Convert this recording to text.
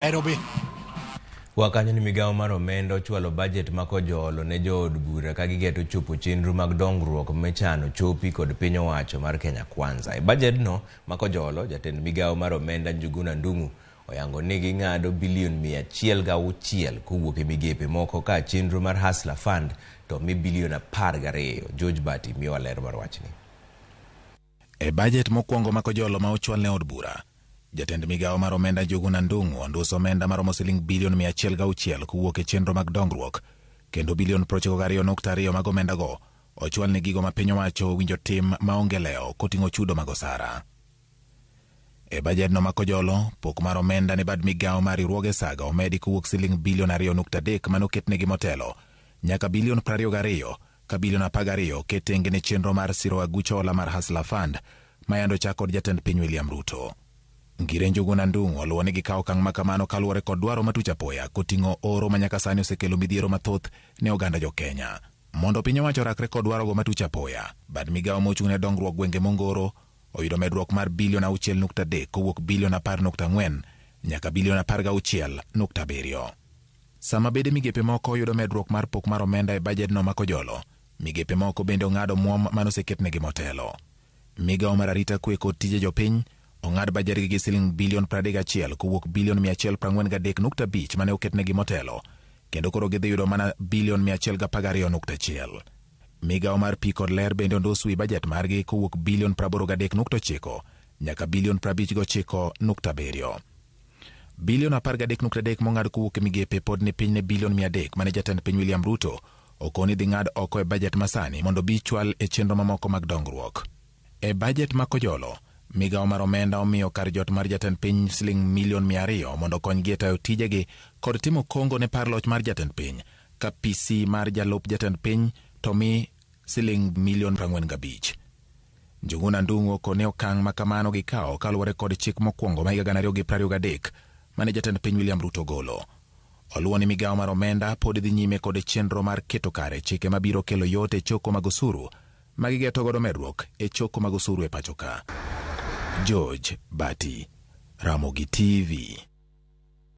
Nairobi. Wakanyo ni migawo mar omenda ochwalo bajet ma kojolo ne jood bura ka gigeto chopo chenro mag dongruok michano chopi kod piny owacho mar Kenya Kwanza. E bajedno ma kojolo, jatend migawo mar omenda Njuguna Ndung'u oyango ni ging'ado bilion 106 kowuok e migepe moko ka chenro mar Hustler Fund to omi bilion 12. George Bati miyowa ler mar wachni. E bajet mokwongo ma kojolo ma ochwal ne od bura, jatend migawo mar omenda Njuguna Ndung'u onduso omenda maromo siling bilion 106 kowuok e chenro mag dongruok, kendo bilion 92.2 mag omendago ochwal ne gigo ma piny owacho owinjo tim maonge lewo koting'o chudo mag osara. E bajedno ma kojolo, pok mar omenda ne bad migawo mar riwruoge saga omedi kowuok siling bilion 2.3 manoketnegi motelo nyaka bilion 22 ka bilion 12 oket tenge ne chenro mar siro aguch hola mar Hustler Fund ma yande ochak kod jatend piny William Ruto. Ngire Njuguna Ndung'u oluwo ni gikawo okang' ma kamano kaluwore kod dwaro matuch apoya koting'o oro ma nyaka sani osekelo midhiero mathoth ne oganda jo Kenya. Mondo piny owacho orakre kod dwarogo matuch apoya, bad migawo mochung' ne dongruok gwenge mongoro oyudo medruok mar bilion 6.3 kowuok bilion 10.4 nyaka bilion 16.7. Sama bede migepe moko yudo medruok mar pok mar omenda e bajedno ma kojolo, migepe moko bende ong'ado omuom manoseketnegi motelo. Migawo mar arita kwe kod tije jopiny ong'ad bajedgi gi siling bilion 31 kowuok bilion 143.5 mane oketnegi motelo, kendo koro gidhi yudo mana bilion 112.1. Migawo mar pi kod ler bende ondos wi bajet margi kowuok bilion 83.9 nyaka bilion 59.7. Bilion 13.3 mong'ad kowuok e migepe pod ni piny ne bilion 300 mane jatend piny William Ruto okoni dhi ng'ad oko e bajet masani mondo bi chwal e chenro mamoko mag dongruok. E bajet ma kojolo, migawo mar omenda omiyo kar jot mar jatend piny siling milion 200 mondo okonygi e tayo tijegi kod timo kongo ne par loch mar jatend piny, ka PC mar jalup jatend piny to mi siling milion 45. Njuguna Ndung'u okone okang' ma kamano gikawo kaluwore kod chik mokwongo ma higa 2023 mane jatend piny William Ruto ogolo. Oluwo ni migawo mar omenda pod dhi nyime kod chenro mar keto kare chike mabiro kelo yot e choko mag osuru ma gigeto godo medruok e choko mag osuru e pacho ka. George Bati, Ramogi TV.